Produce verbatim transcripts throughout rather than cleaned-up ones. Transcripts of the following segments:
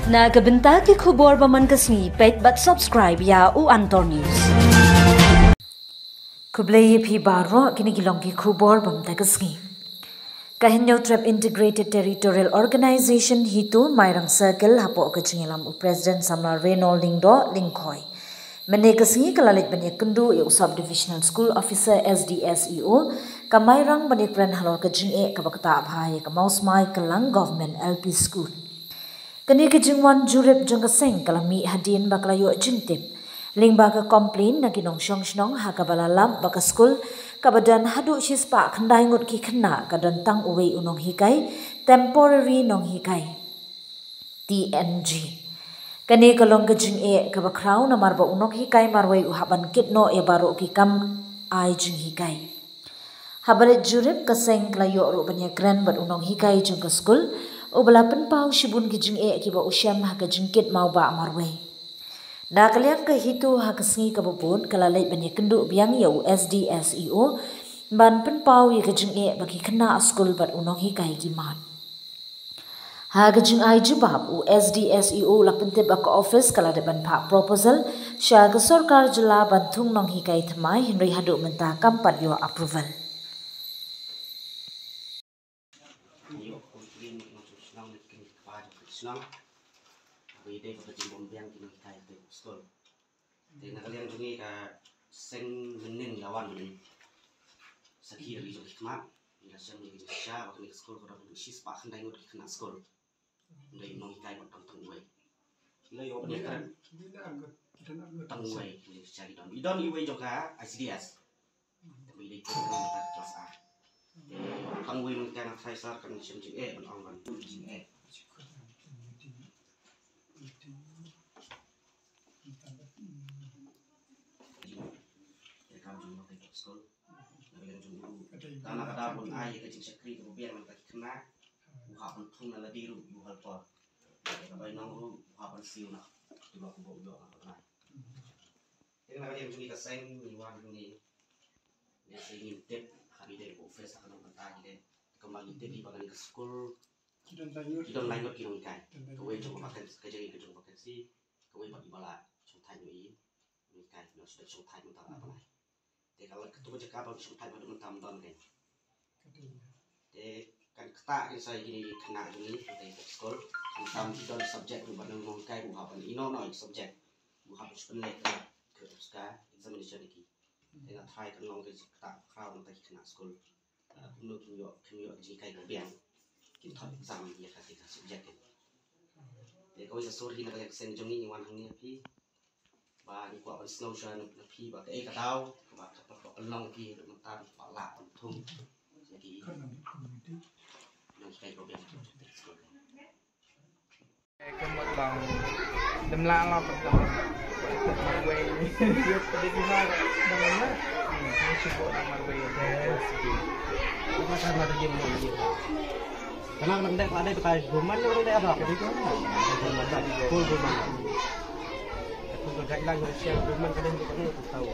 Na ka bynta ki khubor ba man ka sngi, peit bad subscribe ïa u Antor News. Khublei ïa phi baroh, kine ki long ki khubor ba man ka sngi. Ka Hynñiewtrep Integrated Territorial Organization HITO Mairang Circle hapoh ka jingïalam u President Samla Reynold Lyngdoh Lyngkhoi, mynne ka sngi ka la leit ban ïakynduh ïa u Sub Divisional School Officer, S D S E O, ka Mairang, ban ïakren halor ka jingeh kaba ktah bha ïa ka mawsmai Kylang Government L P School. Kane ka jingwan jurip jong ka seng ka la mih hadien ba ka la ïoh jingtip lyngba ka complain na ki nongshong shnong ha kaba la lap ba ka skul kaba don haduh shispah khyndai ngut ki khynnah ka don tang uwei u nonghikai, temporary nonghikai, T N G. Kane ka long ka jingeh kaba khraw namar ba u nonghikai marwei u hap ban kit noh ïa baroh ki kam ai jinghikai. Haba leit jurip, ka seng ka la ïoh ruh ban ïakren bad u nonghikai jong ka skul, uba la pynpaw shibun ki jingeh kiba u shem ha ka jingkit mawbah marwei. Na ka liang ka HITO ha ka sngi kaba bud ka la leit ban ïakynduh biang ïa u S D S E O ban pynpaw ïa ka jingeh ba ki khynnah skul bad u nonghikai ki mad. Ha ka jingai jubab, u S D S E O u la pyntip ba ka office ka la dep ban phah proposal sha ka sorkar jylla ban thung nonghikai thymmai, hynrei haduh mynta kam pat ïoh approval. Te na ka liang jong ngi ka seng mynnin la wan mynnin sakhi da ki jong ki khmat. Ngi la shem ngi shisha ba kane ka skul ka don shispah khyndai ngut ki khynnah skul. Hynrei u nonghikai ba don tang uwei. Ngi la ïoh ban ïakren tang uwei, ngi shisha ki don. I don iwei jong ka I C D S. Te ba i dei ka klas A. Te tang uwei nonghikai, nga tharai sar kan shem jingeh ban ong ban tu jingeh. Te kam jong nonghikai skul. Na ka liang jong u, tang na ka daw ban ai ïa ka jingshakri kaba biang na ka khynnah, u hap ban thung na lade ruh ïa u helper. Ïa ka bainong ruh u hap ban siew na kaba u ïoh na ka bnai. Te na ka liang jong ngi ka seng ngi wan hangne, ne sa ngin tip ha ki dei ka office ha ka nong kynta ki dei. Kumba ngi tip hi ba kane ka skul ki don lai ngut ki nonghikai. Kawei jong ka vacancy, ka jong ka jong vacancy, kawei pat i ba la shongthait noh i nonghikai, nong sdang shongthait mynta la bnai. Te ka la katu ka jaka ba shongthait ba mynta ym don kein. Te kan ktah kein sa ïa kine ki khynnah jong ngi te ka skul. Khamtam ki don subject ruh ba nong nonghikai ruh hap ban ïehnoh noh ïa subject. Ruh hap ban shu pynleit ka, ka examination ïa ki. Te nga tharai kan long ka jingktah khraw na ki khynnah skul. Ah, kumno kin ïoh, kin ïoh jinghikai kaba biang. Kin thot exam ïa ka, ka subject. Te kawei ka sur hi na ka liang ka seng jong ngi, ngi wan hangne ha phi. Ba ngi kwah ban sngewsih na phi ba kaei ka daw kaba ka pynlong phi ruh mynta ba lah ban thung ïa ki nonghikai kaba biang. Ka mut ba ym lah lah ban marwei. Ïa ka dei ki mar dang na. Hm, ngi shu buh na marwei. Ka na ka dei ka dei ka Burman ne ka dei apa? Ka dei Burman. Burman. Full Burman. Ka guideline Malaysia Burman ka dei ka dei ka tahu.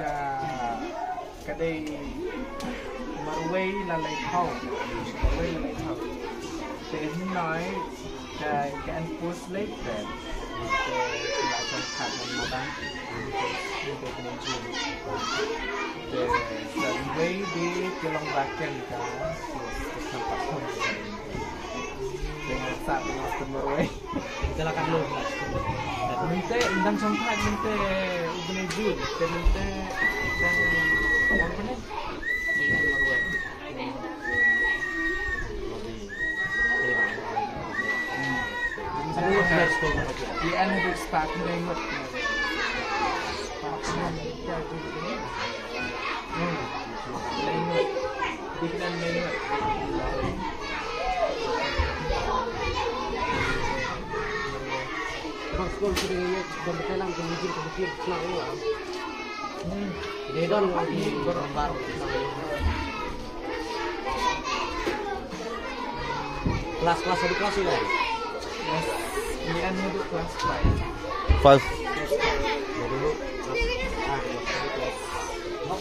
Ka, ka dei marwei la lai thaw. Marwei la lai thaw. Te hynrei ka, ka enforce lei te. Te la chang khat ngan madan. Te kane jin. Te sa marwei dei ka long baken ka. Ka champa thong. Te ngan sa ngan marwei. Mynta la katno? Mynta ym dang shongthait, mynta u bnai Jun, te mynta dang wan bnai. Ïa ka marwei. Ïa an haduh spah khyndai ngut. Spah khyndai ngut. Hmm. Khyndai ngut. Dei khyndai ngut. Bang skul sini ye, bang betelang ke mijil ke mijil, senang ye, ah. Hmm. Dia don lagi berembar, senang ye. Kelas, kelas satu kelas ini. Kelas, ini kan untuk kelas five. Five. Dia dulu kelas, ah, kelas satu kelas. Oh.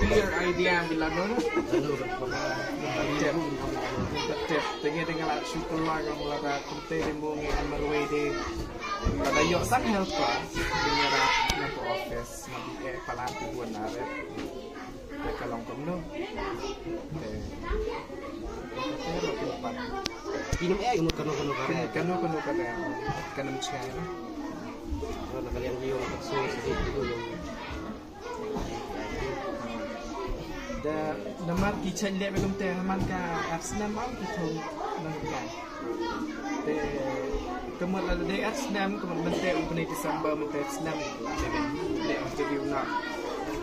clear idea bila no. Tep, tep, tep. Tenge tenge la shu keluar ka mula da kumte de mo ngi an marwei de. Lada ïoh san helper, de ngi rap na ka office, na bi eh palat ki buan na rep. Te ka long kumno. Te, te ka te lo kin pat. Ki nym eh mut kano kano ka rep. Kano kano ka rep. Ka nym chai na. Wan na ka liang jong ka sui sui. Da namar ki chait leh ba kumte ha man ka ar snem am ki thung nang ka. Te ka mut la dei ar snem ka mut mynte u bnai December mynte ar snem la dei leh interview na.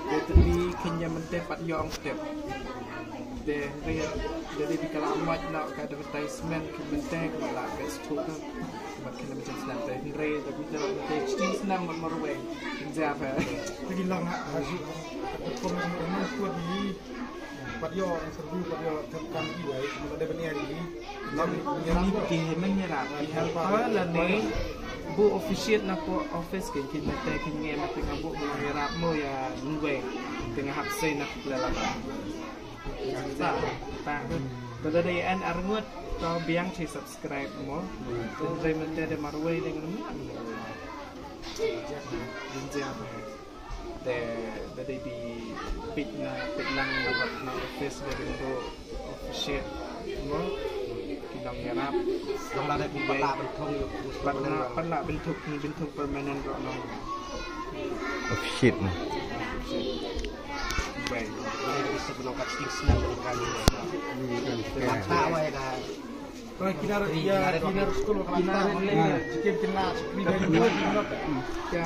Te te bi khin ïa mynte pat ïong tep. Te hynrei da dei bi ka la mot na ka advertisement ka mynte ka la best photo. Mat kine ba jan snem te hynrei da bi da te chitin snem mat marwei. Kin jia pha. Te ki long ha ha shu ha platform ma ma tuat hi. Pat ïoh interview pat ïoh thep kam ki wei ma da ban ïa hi. Long ni ki hi men ïarap ki helper lane bu officiate na ko office kin kin mete kin nge mete ngam bu ïarap mo ïa ni wei. Te nga hap sei na pla la ba. Sa ta. Te da dei an arngut to biang chi subscribe mo. Te dei mete de marwei de ngam. Din jia pha. Te da dei bi pit na pit lang na wat na office da dei do officiate mo. Ki nong ïarap. Long la da ki pat la bynthong ïa u pat la pat la bynthong bynthong permanent ro nong. Officiate mo. Bai. Bai bisa belong kat sting snem dari kami. Mata wai da. Ka kinar, ya, kinar skul, kinar ne, jikin kena skul dari luar. Ka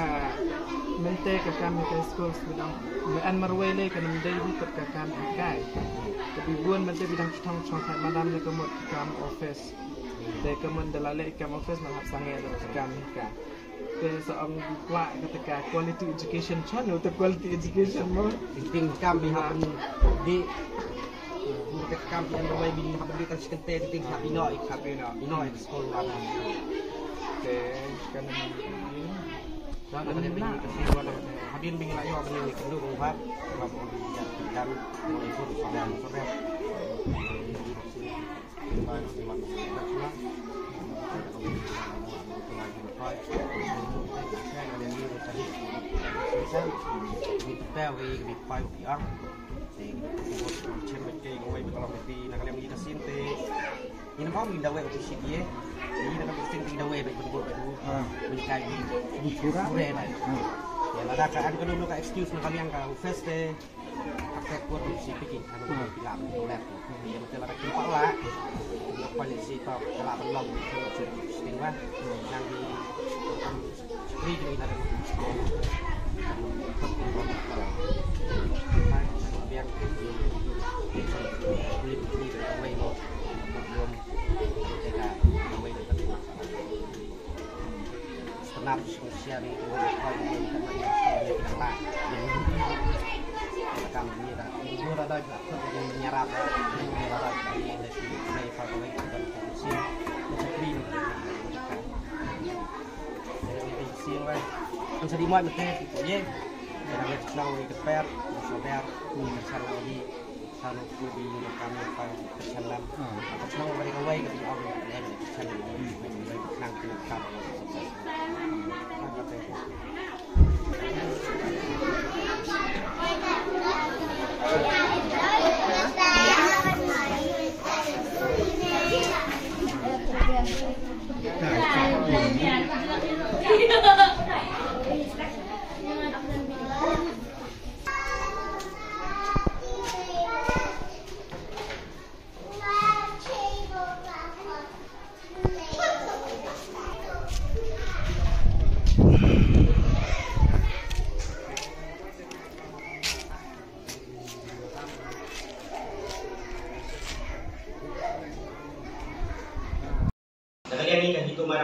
mynte ka kam ka skul sdang. Me an marwei le ka nang dei bu ka kam kai. Ka bi bun mynte bi dang chong chong kai madam ne ka mut kam office. Te ka mut da la le kam office ma hap sange da kam ka. Te sa ong kwah kata ka quality education, chano te quality education mo. Ting kam bi hap di Te kam ki an rwai bi hap di tan sikente ting hap ino ik hap ino ino ik skol wan. Te kan na kan na kasi wan hap di bi la yo bi ni kendu hap. Hap di kan mo ibu di sabar sabar. Excuse na kaliang ka office te. Ka pek kuat ruh shi piki, ka ruh pila pila. Ïa mate la ka kim pala. Nga pali shi to ka la ban long shi shi ting wa. Nang di pri jong ina da. Biang kulit ni da wei mo. Belum tega wei da. Sebenarnya sosial itu kalau kita kita lah. Kami ni dah. Ini dah ada juga. Ini nyarap. Ini dah ada. Ini dah sini. Saya kalau lagi kita sini. Kita clean. Jadi ini sih lah. Bisa dimuat betul gitu ya. Jangan kita tahu ini keper, sabar, ini besar lagi. Sanu ku bi ïa kam ïa pang ka chanam. Ka chanam bari ka wai ka bi ong len ka chanam. Wai ka chanam ki kam. Ka ka te.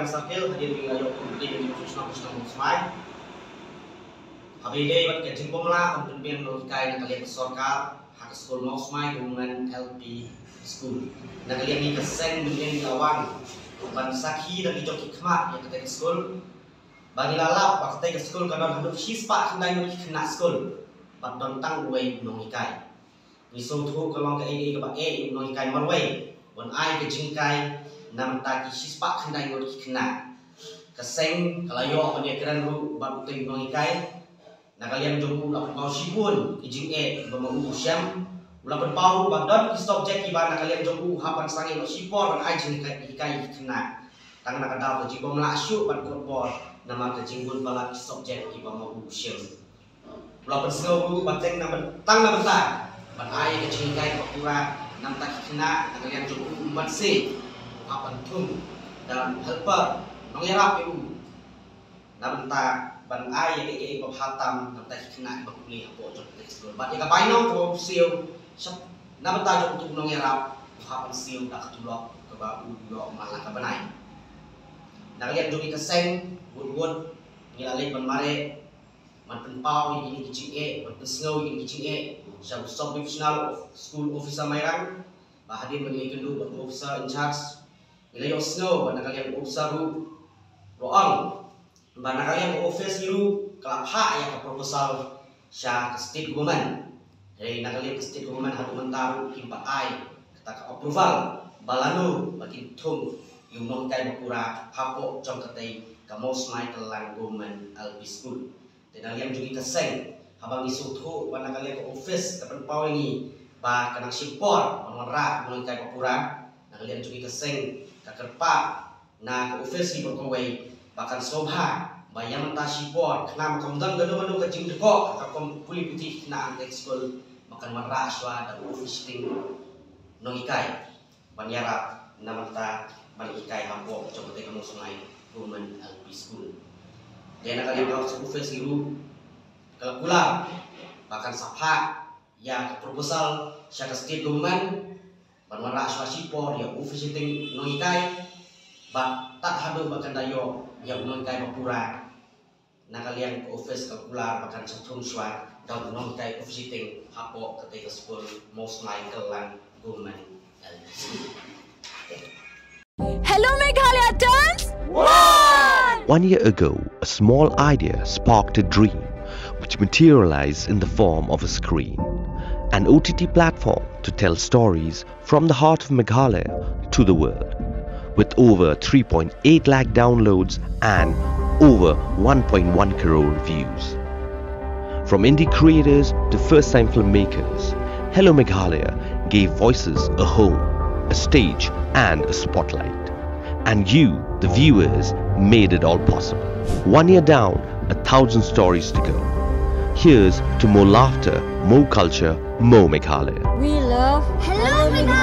Circle hadien ba ngi la ïoh pynbiang ïa ka shnong, shnong Mawsmai. Haba ïadei bad ka jingbymlah ban pynbiang nonghikai na ka liang ka sorkar ha ka skul Mawsmai Government L P School, na ka liang ngi ka seng mynnin ngi la wan ban sakhi da ki jong ki khmat ïa katei ka skul. Ba ngi la lap ba katei ka skul ka don haduh shispah khyndai ngut ki khynnah skul bad don tang uwei u nonghikai. Ngi sngewthuh ka long kaei kaei kaba eh ïa u nonghikai marwei ban ai ka jinghikai na bynta ki shispah khyndai ngut ki khynnah. Ka seng ka la ïoh ban ïakren ruh bad utei u nonghikai. Na ka liang jong u la pynpaw shibun ki jingeh kiba ma u u shem. U la pynpaw ruh ba don ki subject kiba na ka liang jong u hap ban sangeh noh shipor ban ai jinghikai ïa ki khynnah. Tang na ka daw ka jingbymlah shuh ban kut bor namar ka jingbun palat ki subject kiba ma u u shem. U la pynsngew ruh ba teng na byn-, tang na bynta ban ai ka jinghikai kaba pura na bynta ki khynnah, na ka liang jong u, u Matsi u hap ban thung da u helper nongïarap ïa u na bynta ban ai ïa kaei kaei ba bha tam na bynta ki khynnah kiba pule hapoh jong katei ka skul. Bad ïa ka bainong kaba u siew shap na bynta jong utu u nongïarap u hap ban siew da ka tulop kaba u ïoh man la ka bnai. Na ka liang jong ngi ka seng, wut wut ngi la leit ban mareh ban pynpaw ïa kine ki jingeh, ban pynsngew ïa kine ki jingeh sha u Sub Divisional School Officer Mairang. Ba hadien ba ngi ïakynduh bad u officer in charge, ngi la ïohsngew ba na ka liang u officer ruh, ruh ong ba na ka liang ka office ruh ka la phah ïa ka proposal sha ka state government. Hynrei na ka liang ka state government haduh mynta ruh kim pat ai kata ka approval ba lano ba kin thung ïa u nonghikai ba pura hapoh jong katei ka Mawsmai Kallang Government L P School. Te na liang jong ngi ka seng, haba ngi sngewthuh ba na ka liang ka office ka pynpaw ïa ngi ba ka nang shim por ban wanrah u nonghikai ba pura, na ka liang jong ngi ka seng ka kyrpad na ka office ngi baroh kawei ba kan sngewbha ba ïa mynta shipor khnang ba kam don kano kano ka jingdkoh ka rukom pule puthi na hangtei skul, ba kan wanrah shuwa da u office shiteng nonghikai ban ïarap na bynta ban hikai hapoh jong katei ka Mawsmai Government L P School. Te na ka liang ka office ngi ruh ka la kular ba kan sa phah ïa ka proposal sha ka state government ban wanrah shuwa shipor ïa u office shiteng nonghikai, bad tad haduh ba kan da ïoh ïa u nonghikai ba pura, na ka liang ka office ka kular ba kan sa thung shuwa da u nonghikai office shiteng hapoh katei ka skul Mawsmai Kallang Government L P School. Hello Meghalaya turns one! One year ago, a small idea sparked a dream which materialized in the form of a screen, an O T T platform to tell stories from the heart of Meghalaya to the world, with over three point eight lakh downloads and over one point one crore views. From indie creators to first-time filmmakers, Hello Meghalaya gave voices a home, a stage, and a spotlight. And you, the viewers, made it all possible. One year down, a thousand stories to go. Here's to more laughter, more culture, more Meghalaya. We love Hello Meghalaya.